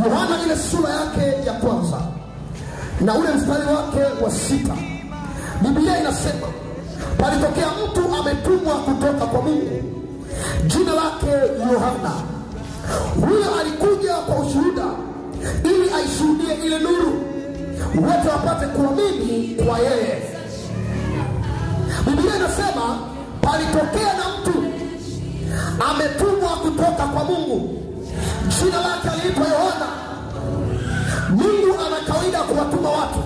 Yohana ile sura yake ya kwanza na ule mstari wake wa 6, Biblia inasema palitokea mtu ametumwa kutoka kwa Mungu, jina lake Yohana. Huyo alikuja kwa ushuhuda ili aishuhudie ile nuru, wote wapate kuamini kwa yeye. Biblia inasema palitokea na mtu ametumwa kutoka kwa Mungu, jina lake aliitwa Yohana. Mungu ana kawaida kuwatuma watu.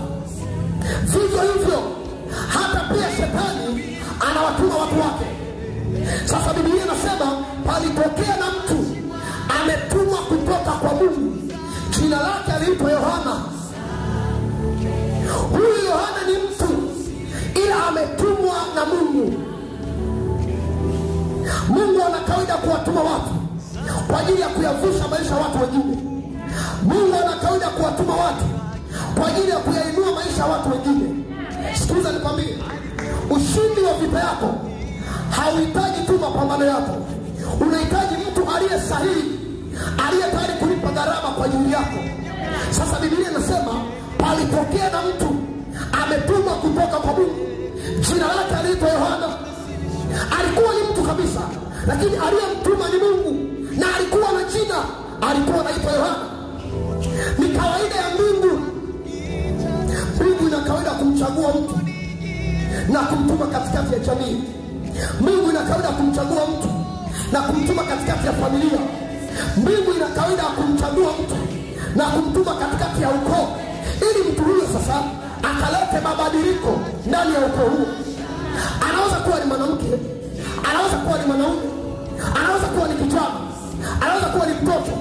Vivyo hivyo hata pia shetani anawatuma watu wake. Sasa Biblia inasema palitokea na mtu ametumwa kutoka kwa Mungu, jina lake aliitwa Yohana. Huyu Yohana ni mtu ila ametumwa na Mungu. Mungu ana kawaida kuwatuma watu kwa ajili ya kuyavusha maisha watu wengine. Mungu ana kawaida kuwatuma watu kwa ajili ya kuyainua maisha watu wengine. Sikiliza nikwambie, ushindi wa vita yako hauhitaji tu mapambano yako. Unahitaji mtu aliye sahihi, aliye tayari kulipa gharama kwa ajili yako. Sasa Biblia inasema palitokea na mtu ametumwa kutoka kwa Mungu, jina lake aliitwa Yohana. Alikuwa ni mtu kabisa, lakini aliyemtuma ni Mungu, na alikuwa na jina, alikuwa anaitwa Yohana. Ni kawaida ya Mungu. Mungu ina kawaida kumchagua mtu na kumtuma katikati ya jamii. Mungu ina kawaida kumchagua mtu na kumtuma katikati ya familia. Mungu ina kawaida kumchagua mtu na kumtuma katikati ya ukoo, ili mtu huyo sasa akalete mabadiliko ndani ya ukoo huo. Anaweza kuwa ni mwanamke, anaweza kuwa ni mwanaume, anaweza kuwa ni kijana, anaweza kuwa ni mtoto.